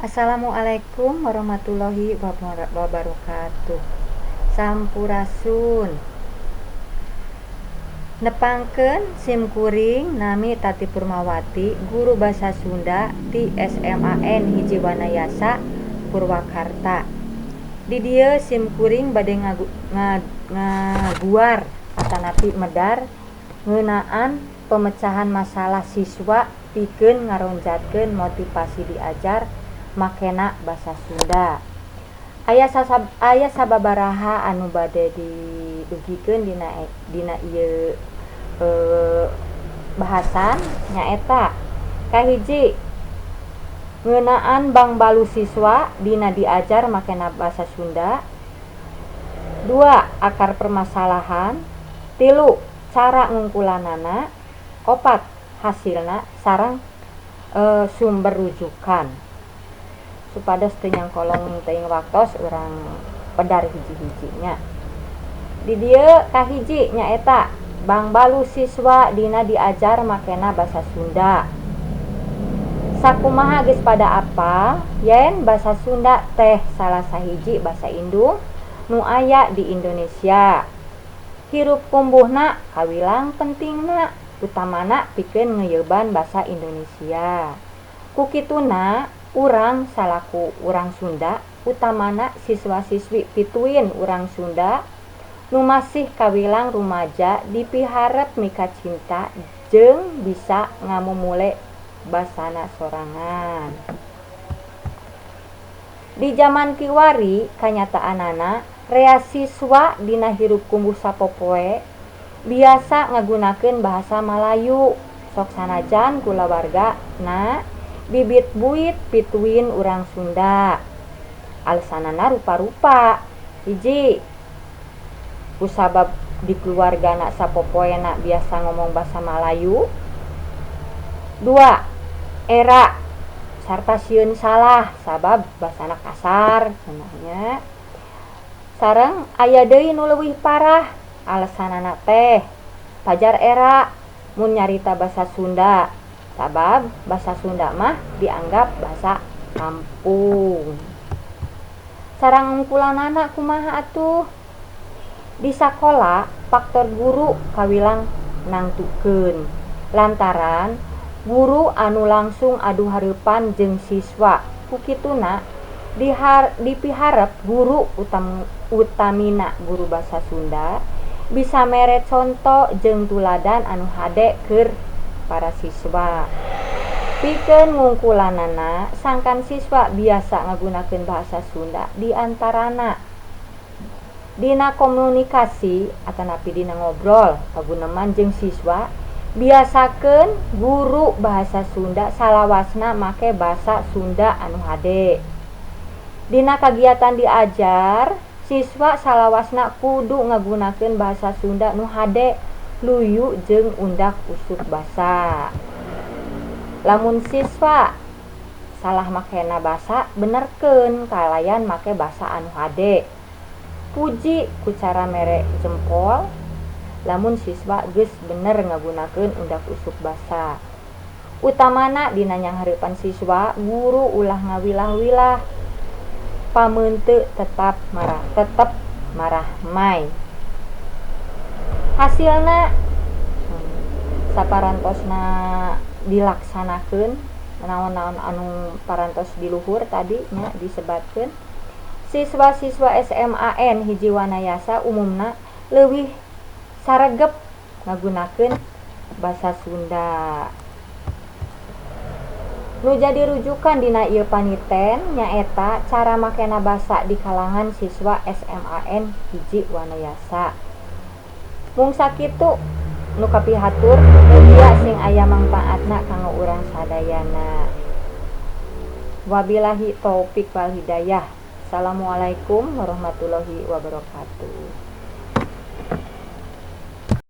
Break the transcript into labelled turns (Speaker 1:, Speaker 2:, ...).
Speaker 1: Assalamualaikum warahmatullahi wabarakatuh. Sampurasun. Nepangkeun sim kuring nami Tati Purmawati, guru basa Sunda ti SMAN 1 Wanayasa, Purwakarta. Di dieu sim kuring bade ngaguar atanapi medar ngeunaan pemecahan masalah siswa pikeun ngaronjatkeun motivasi diajar makena basa Sunda. Aya sababaraha anu bade didugikeun dina ieu bahasan, nyaeta kahiji, ngeunaan bangbaluh siswa dina diajar makena basa Sunda, 2, akar permasalahan, 3, cara ngungkulanana, 4, hasilna sareng sumber rujukan. Supados teu nyangkolong teuing waktos, urang pedar hiji-hiji nya. Di dieu kahiji nyaeta bangbaluh siswa dina diajar makena basa Sunda. Sakumaha geus pada apal yen basa Sunda teh salah sahiji basa indung nu aya di Indonesia. Hirup kumbuhna kawilang pentingna, utamana pikeun ngeuyeban basa Indonesia. Ku kituna urang salaku urang Sunda, utamana siswa-siswi pituin urang Sunda nu masih kawilang rumaja, dipiharep mikacinta jeung bisa ngamumule basana sorangan. Di jaman kiwari kanyataanana rea siswa dina hirup kumbuh sapopoe biasa ngagunakeun bahasa Malayu, sok sanajan kulawargana bibit buit pituin urang Sunda. Alesanana rupa-rupa. 1, kusabab di keluargana sapopoena biasa ngomong bahasa Malayu. 2, era sarta sieun salah sabab basana kasar cenah nya. Sareng aya deui nu leuwih parah, alesanana teh pajar era mun nyarita basa Sunda, sabab basa Sunda mah dianggap basa kampung. Cara ngungkulanana kumaha atuh? Di sakola faktor guru kawilang nangtukeun, lantaran guru anu langsung adu hareupan jeung siswa. Ku kituna dipiharep guru, utamina guru basa Sunda, bisa mere conto jeung tuladan anu hade keur para siswa. Pikeun ngungkulanana sangkan siswa biasa ngagunakeun bahasa Sunda, diantarana dina komunikasi atanapi dina ngobrol paguneman jeung siswa, biasakeun guru bahasa Sunda salawasna make basa Sunda anu hade. Dina kagiatan diajar, siswa salawasna kudu ngagunakeun bahasa Sunda nu hade, luyu jeung undak usuk basa. Lamun siswa salah makena basa, benerkeun kalayan make basa anu hade. Puji ku cara mere jempol lamun siswa geus bener ngagunakeun undak usuk basa. Utamana dina nyanghareupan siswa, guru ulah ngawilah-wilah, pameuteu tetep marahmai. Hasilna saparantosna dilaksanakeun naon-naon anu parantos di luhur tadi nya disebatkeun, siswa-siswa SMAN 1 Wanayasa umumna leuwih saregep ngagunakeun basa Sunda. Nu jadi rujukan dina ieu paniten nyaeta cara makena basa di kalangan siswa SMAN 1 Wanayasa. Mung sakitu nu kapihatur, mugia sing aya mangpaatna kanggo urang sadayana. Wabillahi taufik wal hidayah. Assalamualaikum warahmatullahi wabarakatuh.